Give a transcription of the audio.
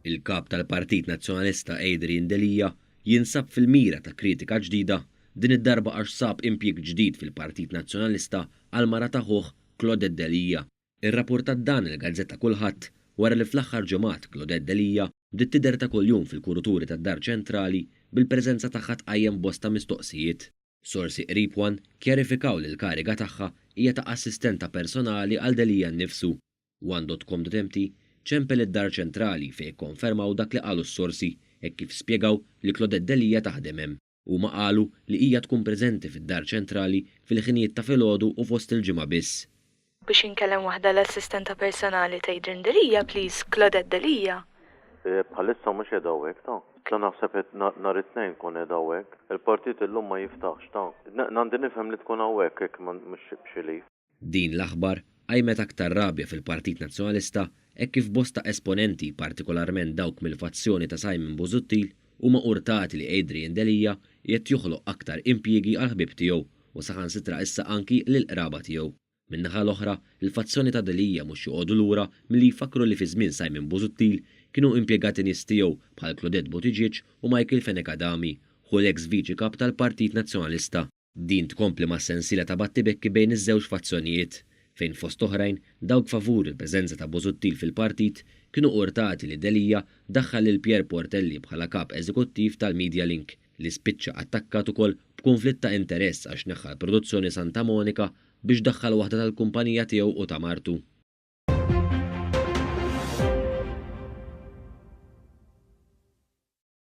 Il-Kap tal-Partit Nazzjonalista Adrian Delia jinsab fil-mira ta' kritika ġdida, din id-darba għax sab impjieg ġdid fil-Partit Nazzjonalista għall-mara ta' ħuh Claudette Delia. Irrapportat dan il-gazzetta Kullħadd wara li fl-aħħar ġimgħat Claudette Delia bdiet tidher ta' kuljum fil-kuruturi tad-Dar Ċentrali bil-preżenza tagħha tqajjem bosta mistoqsijiet. Sorsi qrib one kjarifikaw li l-kariga tagħha hija ta' assistenta personali għal Delia nnifsu. One.com.mt ċempel id-Dar Ċentrali fejn ikkonfermaw dak li qalu s-sorsi hekk kif spjegaw li Claudette Delia taħdem hemm. Huma qalu li hija tkun preżenti fid-Dar Ċentrali fil-ħinijiet ta' filgħodu u fost il-ġimgħa biss. Biex inkellem waħda l-assistenta personali ta' Adrian Delia please, Claudette Delia. Bħalissa mhux qiegħda hawnhekk ta. Ta naħseb qed nhar it-Tnejn tkun qiegħda hawnhekk. Il-partit illum ma jiftaħx ta. Għandi nifhem li tkun hawnhekk hekk mhux b'xi leave. Din l-aħbar qajmet aktar rabja fil-Partit Nazzjonalista hekk kif bosta esponenti, partikolarment dawk mill-fazzjoni ta' Simon Busuttil, huma urtati li Adrian Delia qiegħed joħloq aktar impjiegi għall-ħbieb tiegħu u saħansitra issa anki lill-qraba tiegħu. Min-naħa l-oħra, il-fazzjoni ta' Delia mhux joqogħdu lura milli jfakkru li fi żmien Simon Busuttil kienu impjegati nies tiegħu bħal Claudette Buttigieg u Michael Fenech Adami, ħu l-eks Viċi Kap tal-Partit Nazzjonalista. Din tkompli mas-sensiela ta' battibekki bejn iż-żewġ fazzjonijiet, fejn fost oħrajn dawk favur il-preżenza ta' Busuttil fil-partit kienu urtati li Delia daħħal lil Pierre Portelli bħala Kap Eżekuttiv tal-Media Link li spiċċa attakkat ukoll b'kunflitt ta' interess għax neħħa l-produzzjoni Santa Monica biex daħħal waħda tal-kumpanija tiegħu u ta' martu.